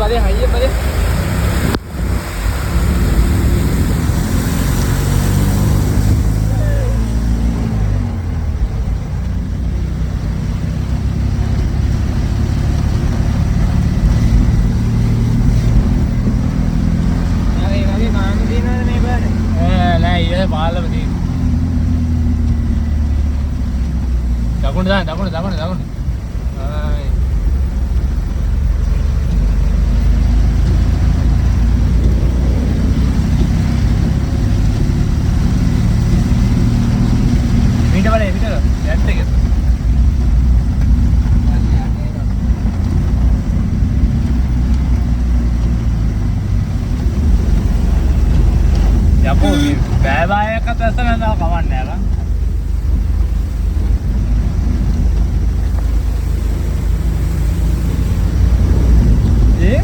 බලේ හයිය බලේ. ඒ වගේ කාණු තියෙනවද මේ පාරේ? ඈ නෑ ඊයේ පාලම තියෙන. දකුණ දාන්න දකුණ දකුණ දකුණ. ආයි. මීට බලේ පිට යැත්ත එක. යකෝ මේ බෑ බෑ එකක් ඇස්ස නම් තව කමක් නෑ බං. ඒ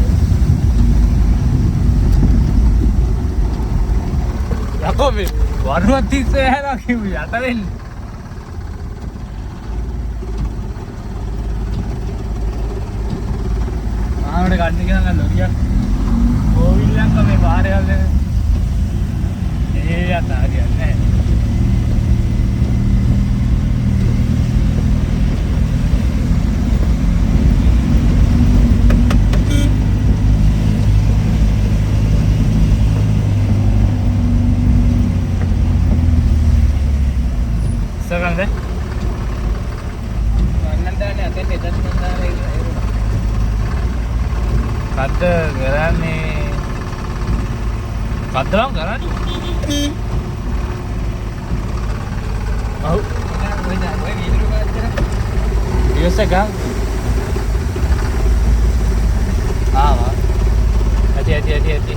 යකෝ මේ වරුවක් තිස්සේ ඇහැලා කිව්වේ යට වෙන්නේ. ආවට ගන්න කියලා නම් ලොරියක් කෝවිල්ලක් මේ පාරේ යන්නේ. ඒ යත හරියන්නේ නැහැ. ඉස්සරහට අන්නන් දාන්නේ අතෙන් එතන නම් දාලා ඉරුණා. කද්ද කරන්නේ කද්ද ලං කරන්නේ. ඔව් ඔය දා ඔය වීදුරු පාත්‍රය. රිවර්ස් එක ගන්න. ආවා. ඇති ඇති ඇති ඇති.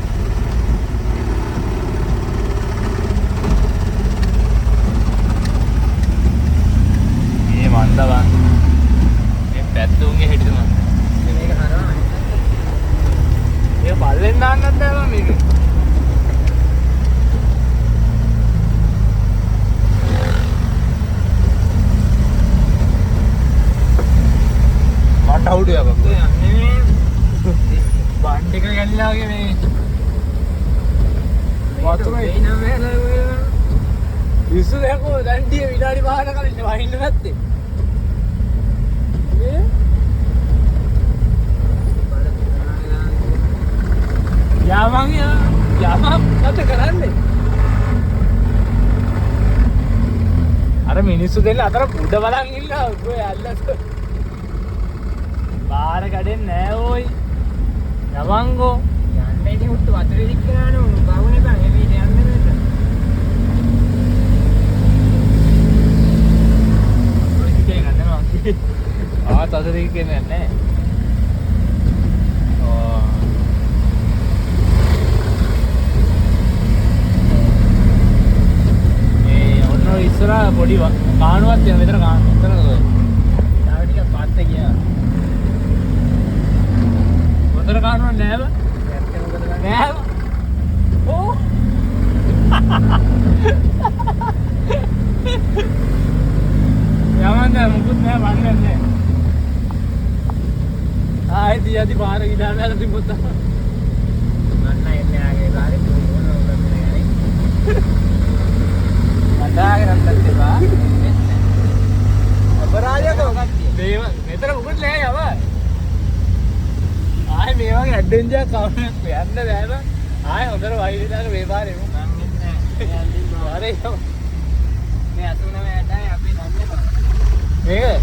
මේ මන්ද බං. මේ පැත්ත උන්ගේ හිටිද මන්ද. මේක හරවන. ඒක පල්ලෙන් දාන්නත් බෑ බං මේක. මට අවුඩු යකෝ. යන්නේ මේ බන් ටික ගැලිලා වගේ මේ වතුරේ වෙයි නම් වැහලා ඔය විසු යකෝ දැන් ටික විනාඩි 5කට කලින් වහින්න නැත්තේ. මේ යාමන් යාමන් මොකද කරන්නේ? අර මිනිස්සු දෙන්න අතර උඩ බලන් ඉන්නවා ඔය අල්ලස්. බාර කඩෙන්නේ නෑ ඕයි. යමන්කෝ. යන්න ඉතින් උට්ටු වතුරේ දික් කරානේ උන් බවුනේ බං එමේ යන්න බෑ. ඔය ටිකේ ගන්න මං. ආ තද දෙක කියන්නේ නෑ. ඕ. මේ ඔන්න ඔය ඉස්සරහ පොඩි කානුවක් තියෙනවා මෙතන කානුව. එතනද ඔය? තව ටිකක් පස්සේ ගියා. හොඳට කානුවක් නෑ බං. ඇත්ත මොකද බං? නෑ බං. ඕ. යමන් නෑ මුකුත් නෑ වන්නේ නෑ. ආයෙත් යදි පාර ගිහලා නෑ තිබ්බොත් තමයි. මන්න එන්නේ ආගේ පාරේ තුන ඕන ඕන ගානේ. කතා කරන්නත් එපා. අපරාධයකෝ. මේව මෙතන මුකුත් නෑ යව. ආයෙ මේ වගේ ඇඩ්වෙන්චර් එකක් කවුරුත් යන්න බෑ බං. ආයෙ හොඳට වයින් දාලා මේ පාරේ එමු. මං එන්නේ නෑ. පාරේ යමු. මේ 89 8යි අපි දන්නේ බං. මේක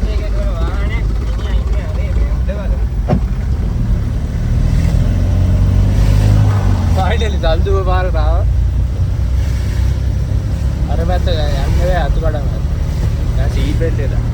මේක ඒතකොට වාහනේ මිනිහා ඉන්නේ අරේ මේ උඩ බලන්න. ෆයිනලි දල්දුව පාරට ආවා. අර පැත්ත යන්න බෑ අතු කඩම. දැන් සීට් බෙල්ට් එක දාන්න.